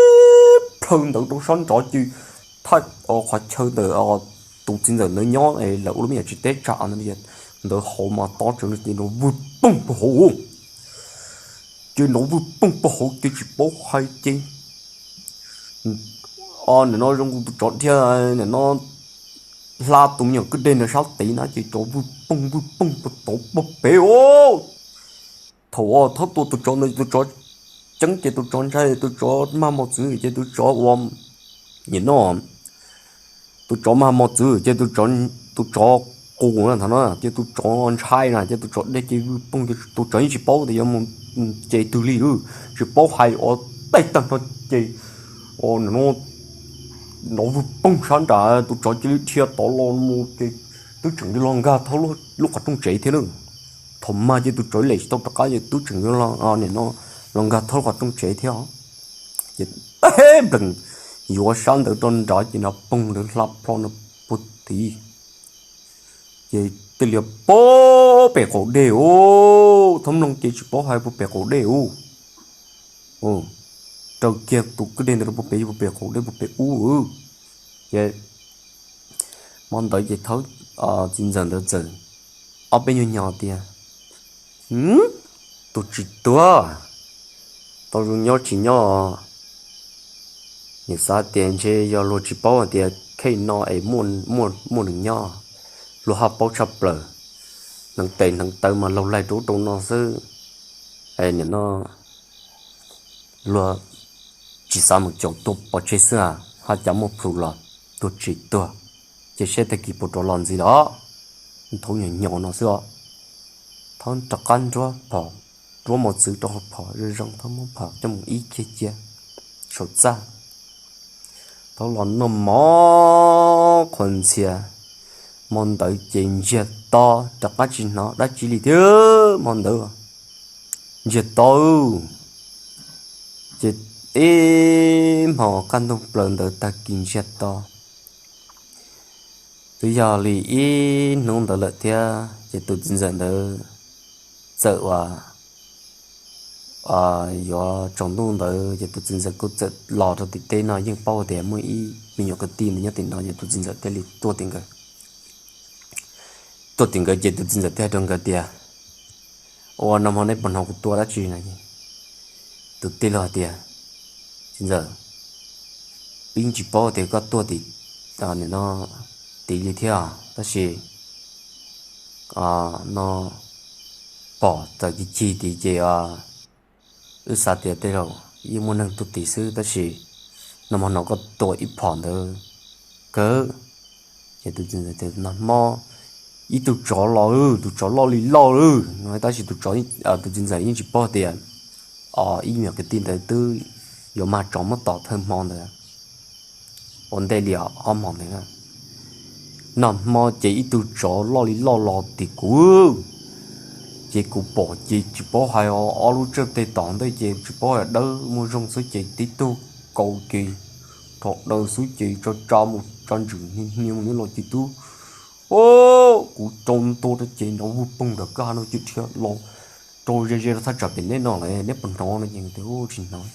plhaw ntawd rau sab nrov ces thaj qhov chaw ntawm tus txiv ntxawm ntawd nyob lawm ua lub me nyuam tsis teb tsam ntawd hauv mas tob tsawv no ces nrov vwg poog puag hauv, ces nrov vwg poog puag hauv ces tsis paub hais ces nim no zoo nkaus tus tsov dhia nim no hla tus me nyuam kwj deg ntawd sab tid na ces tsov vwg poog vwg poog puag tod puag pem os. Thaum uas thaub tua tus tsov ntawd tus tsov ceeb ces tus tsov ntshai tus tsov mag mos txwv ces tus tsov ua nim no tus tsov mag mos txwv ces tus tsov qus na thaum no ces tus tsov ntshai na ces tus tsov dej ces vwg poog ces tus tsov yeej tsis paub tias yuav mus ces twg li, tsis paub hais ua tej tag nrho ces nim no nrov vwg poog sab nrad tus tsov cia li dhia tod los mus ces twb tseem yuav los nkag thaub lub qhov rooj tsev thiab na. Thaum mag ces tus tsov lem tsis tau rov qab ces twb tseem yuav los nim no los nkag thaub lub qhov rooj tsev thiab os. Ces teb nplees yuav sab ntawd rau nrad ces nrov poog ntawd hla plho no puag tid. Ces tej lias puag pem qaum dej ub, thaub mloog ces tsis paub hais puag pem qaum dej ub, raws kiag tus kwj deg ntawd rau puag pem, puag pem qaum dej puag pem ub. Ces hmo ntawd ces thaub txiv ntxawm ntawd txawm ob peb nyuag nyo tias, tus tsis tuag, tau zoo nyob tsis nyob. Nws xav tias ntshe yog luag tsis paub hais tias khej no es muaj nws nyob, luag haj paub tshaj plaws, hneev tes hneev taw mas laug laig rau ub rau no xwb. Es nim no luag tsis xav mus caum tuag pov tseg xwb, haj cas muaj plhus los tuag tsis tuag, ces saib tag kis puas rov los ntxiv los. Thaub nyo nyo no xwb os. Thaub rov qab nruab phom, nruab mos txwv rau hauv phom zoo zoo, thaub muab phom coj mus ib kiag cia saum txaj. Thaub los noj mov qhuav ntxhias, hmo ntawd ces ntsiag to rov qab tsis hnov dab tsi li thiab hmo ntawd. Ntsiag to, ces ib hmo kaj ntug plaws ntawd tag kis ntsiag to, twb yog li ib hnub ntawd lawm thiab ces tus txiv ntxawm ntawd txawm ua yuav tsaus ntuj ntawd ces tus txiv ntxawm kuj txawm los rau tim teb no, yeej paub tias muaj ib me nyuam kwv tij ntawd nyob tim no ces tus txiv ntxawm thiaj li tuaj tim nkawd. Tuaj tim nkawd ces tus txiv ntxawm thiaj hais rau nkawd tias, Ua nag hmo neb puas hnov kuv tua dab tsi na? Tus tij laug hais tias, Txiv ntxawm, wb tsis paub tias koj tuaj tim no tid li thiab, tab sis no pom txawm ci cig tid ces wb xav tias tej zaum yeej muaj neeg tuaj tim xwb, tab sis nag hmo no koj tua ib phom ntawd kawg. Ces tus txiv ntxawm tias, Nag hmo ib tug tsov los, tus tsov loj li loj li no, tab sis tus txiv ntxawm yeej tsis paub tias ib nyuag kwv tij ntawd twb yuav mag tsov muab tom thawj hmo ntawd ua ntej li ob hmo ntawd. Nag hmo ces ib tug tsov loj li loj los tim kuv, ces kuv pom ces tsis paub hais, ob lub tsaj tes tom ntej ces tsis paub hais dawb muag zoo xwb ces tib tug kaus ces rho daws xwb ces tso tsa mus tsa ntswm hnia hnia mus los ces twb, kuv rau ntua rau ces nrov vwg poog nram kwj ha no ces dhia los rau ze ze rau thaj tsam pem neb no lawm, neb puas hnov no? Ces tias, Tsis hnov.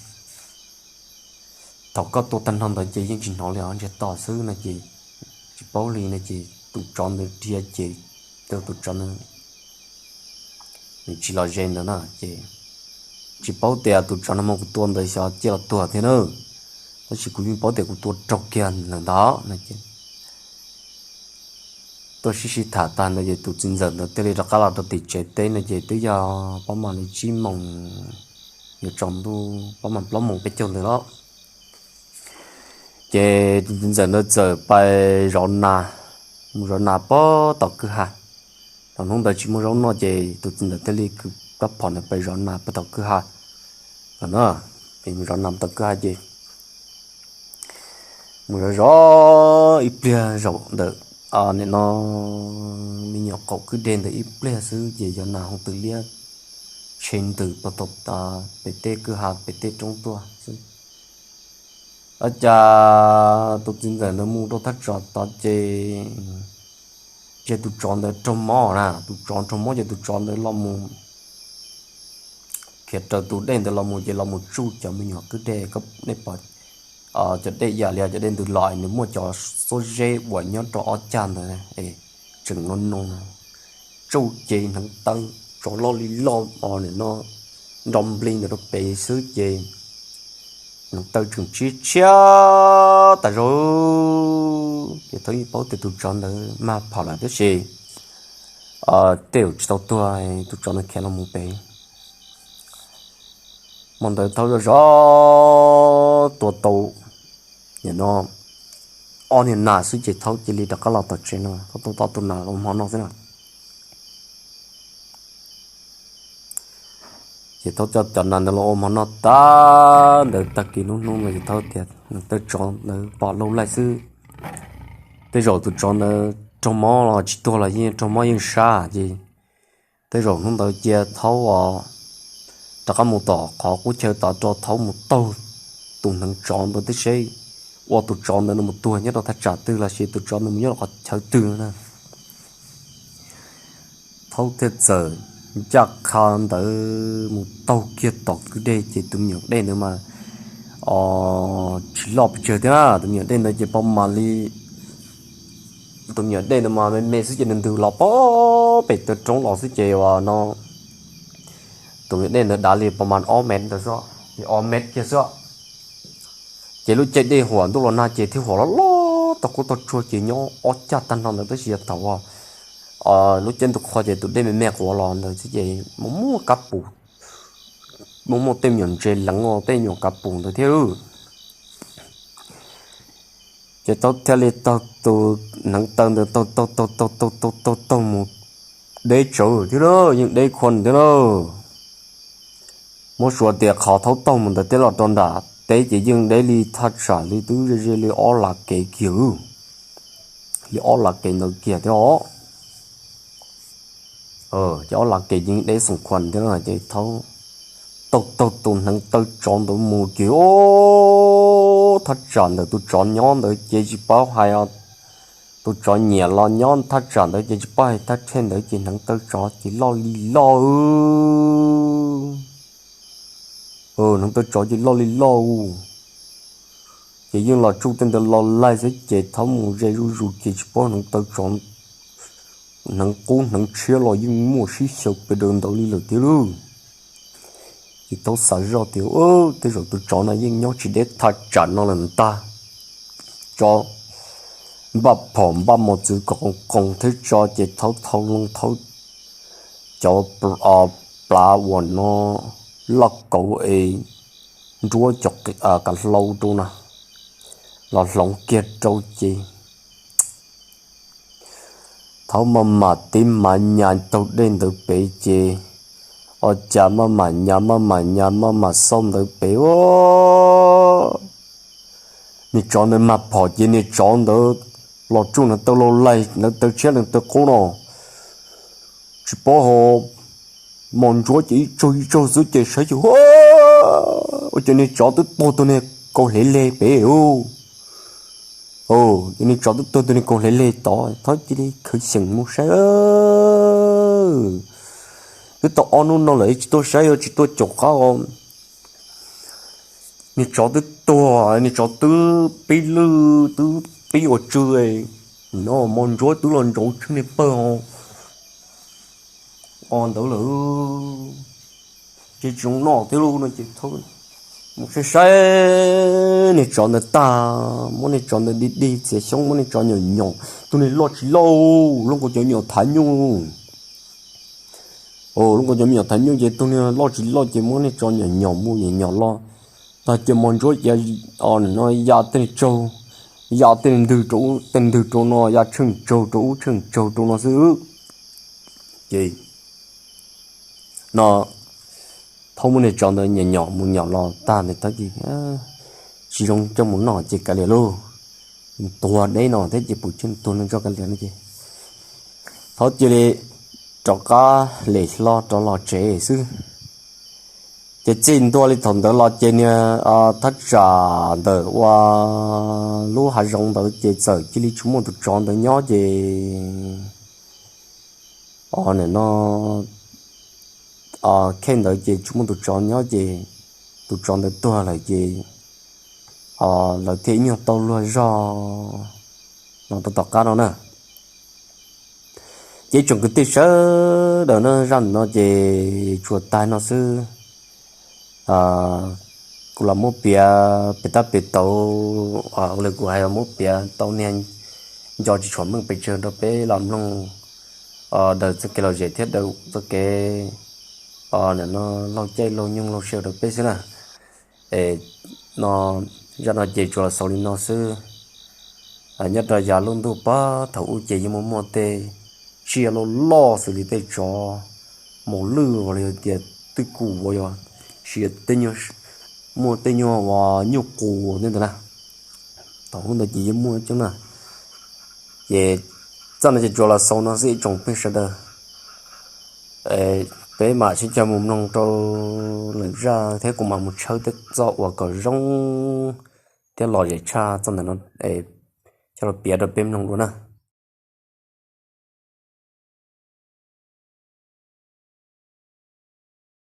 Thaum koj tua tag nrho ntawd ces yeej tsis hnov li os, ntsiag to xwb no ces tsis paub li no ces tus tsov ntawd dhia ces tus tsov ntawd nws tsis los ze ntawd na ces tsis paub tias tus tsov nag hmo kuv tua ntawd xyov ciaj los tuag thiab na, tab sis kuv yeej paub tias kuv tua raug kiag lawm ntawd no ces tuaj sib sib tham tag ntawd ces tus txiv ntxawm ntawd thiaj li rov qab los rau tim tsev teb no ces twb yog pob mam li tsib moos yuav tsaus ntuj, pob mam plaub moos peb caug ntawd los. Ces tus txiv ntxawm ntawd txawm pais zov nas, mus zov nas puag tom kwj ha. Thaum hnub ntawd tsis muaj zaub noj ces tus txiv ntxawm thiaj li kwv rab phom ntawd pais zov nas puag tom kwj ha. Mus zov nas puag tom kwj ha ces mus zov zov ib pliag zaum ntawm nim no me nyuam qaum kwj deg ntawd ib pliag xwb ces yog nas hoo twm liab tshe ntws puag thaum pem tej kwj ha pem tej roob tuaj xwb. Ua cas tus txiv ntxawm ntawd mus rau thaj tsam tod ces, ces tus tsov ntawd raug mob na, tus tsov raug mob ces tus tsov ntawd los mus khiav raws tus dej ntawd los mus ces los mus tsuj cov me nyuam kwj deg, nej pom cov dej yam li cov dej ntws los nws muaj cov xuab zeb uas nyob rau ob cag ntawd tseem no no, tsuj ces hneev taw tsov loj li loj os nim no nro nplig ntawd rau pem xwb ces hneev taw tseem tshiab tshiab tas zog. Ces thaub yeej paub tias tus tsov ntawd mag phom lawm tab sis tej zaum tsis tau tuag, tus tsov ntawd khiav los mus pem. Hmo ntawd thaub zov zov tua tau nim no ob niag nas xwb ces thaub cia li rov qab los tom tsev no, thaub tua tau tus nas los ua hmo noj xwb na. Ces thaub coj cov nas ntawd los ua hmo noj tag ntawd tag kis lub hnub no ces thaub tias hneev taw tsov ntawd pom laug laij xwb, tej zaum tus tsov ntawd raug mob los tsis tuag los yeej raug mob yeej sab ces tej zaum hnub ntawd cia thaub os rov qab mus tom qhov qub chaw tod rau thaub mus taug tus hneev tsov ntawd tib seb ua tus tsov ntawd nws mus tuag nyob rau thaj tsam twg los sis tus tsov ntawd mus nyob rau qhov chaw twg na. Thaub thiaj txawm ncaj qha ntawd mus taug kiag tom kwj deg ces tus me nyuam dej ntawd mas tsis loj pes tsawg thiab na, tus me nyuam dej ntawd ces pom mam li tus me nyuam dej ntawd mas me me xwb ces nws ntws los pem taw roob los xwb ces uas no tus me nyuam dej ntawd dav li pom mam ob mev ntawd xwb, ob mev kiag xwb. Ces lub caij dej huam ntuj los nag ces thiaj huam loj loj tag qub tag tsuag ces nyob ob cag tag nrho ntawd tab sis yog thaum lub caij ntuj qhua ces tus dej me me quav los ntawd xwb ces muaj muaj kab pus, muaj muaj tej me nyuam ntses leev tej me nyuam kab pus ntawd thiab. Ces thaub thiaj li taug tus hneev taw ntawd taug taug taug taug taug taug taug mus deb tsawv thiab na, yeej deb khuav thiab na. Muab suav tias qhov thaub taug mus ntawd teb los rau nram teb ces yeej deb li thaj tsam li twb ze ze li ob lav kev kiag, li ob lav kev ntawd kiag thiab os. Ces ob lav kev yeej deb xoom khuam thiab no ces thaub taug taug tus hneev taw tsov ntawd mus ces o, thaj tsam ntawm tus tsov nyob ntawd ces tsis paub hais, tus tsov nyiam los nyob thaj tsam ntawd ces tsis paub hais thaj rhe ntawd ces hneev taw tsov ces loj li loj. Hneev taw tsov ces loj li loj. Ces yeej los tsuj tej ntawd los laig xwb ces thaub mus ze zuj zus ces tsis paub hneev taw tsov hneev qub hneev tshiab los yeej muaj sib xyaw pes daws ntawd li lawm thiab lauj. Ces thaub xav zoj tias, Tej zaum tus tsov no yeej nyob tsis deb thaj tsam no lawm ntag. Tsov npaj phom npaj mos txwv kom qoo qoo thiab tso ces thaub thau loo thaub cov plav uas no loj kauv es nruab cov kav hlau rau na los hloov kiag rau ces thaub maj mam tib mav nyas taug dej ntawd pem ces ua cas maj mam nyas maj mam nyas maj mam xauj ntawd pem ua niag tsov ntawd mag phom ces niag tsov ntawd los tsuj nws taw laus laig, nws taw tshiab nws taw qub no tsis paub ho mos ntsuab ces ib tsaug ib tsaug xwb ces saib ces ua cas niag tsov twb tuag tau niag kaus hle leg pem ua. Ces niag tsov twb tuag tau niag kaus hle leg tod, thaub cia li khawv xyeem mus saib. Twb tau ob hnub no lawm tsis tuaj saib tsis tuaj caum qab os. Niag tsov twb tuag, niag tsov twb pib lwj twb pib ua tsw no mos ntsuab twb los ntsauv tsheej niag pawg ho o ntawd lawm. Ces tsis zoo noj thiab lauj no ces mus saib saib niag tsov ntawd tag, muab niag tsov ntawd dig dig txiav xyoob muab niag tsov nyom nyom, tus niag loj tsis loj, loj nkaus cov me nyuam thav nyuj. Loj nkaus cov me nyuam thav nyuj ces tus niag loj tsis loj ces muab niag tsov nyom nyom mus nyom nyom los tag ces mos ntsuab cia no ya tej tsaug, ya tej ntwg rau ub tej ntwg rau no, ya tsheej tsaug rau ub tsheej tsaug rau no xwb. Ces no thaub muab niag tsov ntawd nyom nyom mus nyom los tag ntawd thaub ces tsis zoo coj mus noj ces kav liam lauj, tuag deb no thiab ces pum tsheej tuag no tso kav liam no ces thaub cia li rov qab lem hlo rov los tsev xwb. Ces txij ntua li thaum ntawd los ces niag thaj tsam ntawm ua lub hav zoov ntawd ces txawm cia li tsis muaj tus tsov ntawd nyob ces o nim no khej ntawd ces tsis muaj tus tsov nyob ces tus tsov ntawd tuag lawm ces lawv thiaj ib nyuag tau luag zog no rau tom qab no na. Ces tsoom kwv tij sawv daws na zaj no ces tsuas tag no xwb. Kuv los muab piav pem tab pem tauv, ua li kuv hais muab piav tau niag nco tsis tshua meej pes tsawg rau peb los mloog daws txoj kev lom zem thiab daws txoj kev no laug caij laug nyoog laug sij hawm rau peb xwb na. No zaj no ces tsuas los xaus li no xwb. Nyob rau yav lub ntuj pog thaum ub ces yeej muaj muaj tej tsiaj loj loj xws li tej tsov, maum lwj los yog tias twj kum uas yog siav, muaj tej nyuag uas nyuj qus tej ntawd na. Thaum ub ntawd ces yeej muaj coob na. Ces zaj no ces tsuas los xaus no xwb ib tsoom phooj ywg sawv daws. Peb mam sib cog mus mloog rau lwm zaj thiab kuv mam mus tshawb tej txoj uas kom zoo thiab lom zem tshaj txoj ntawm no coj los piav rau peb mloog dua na.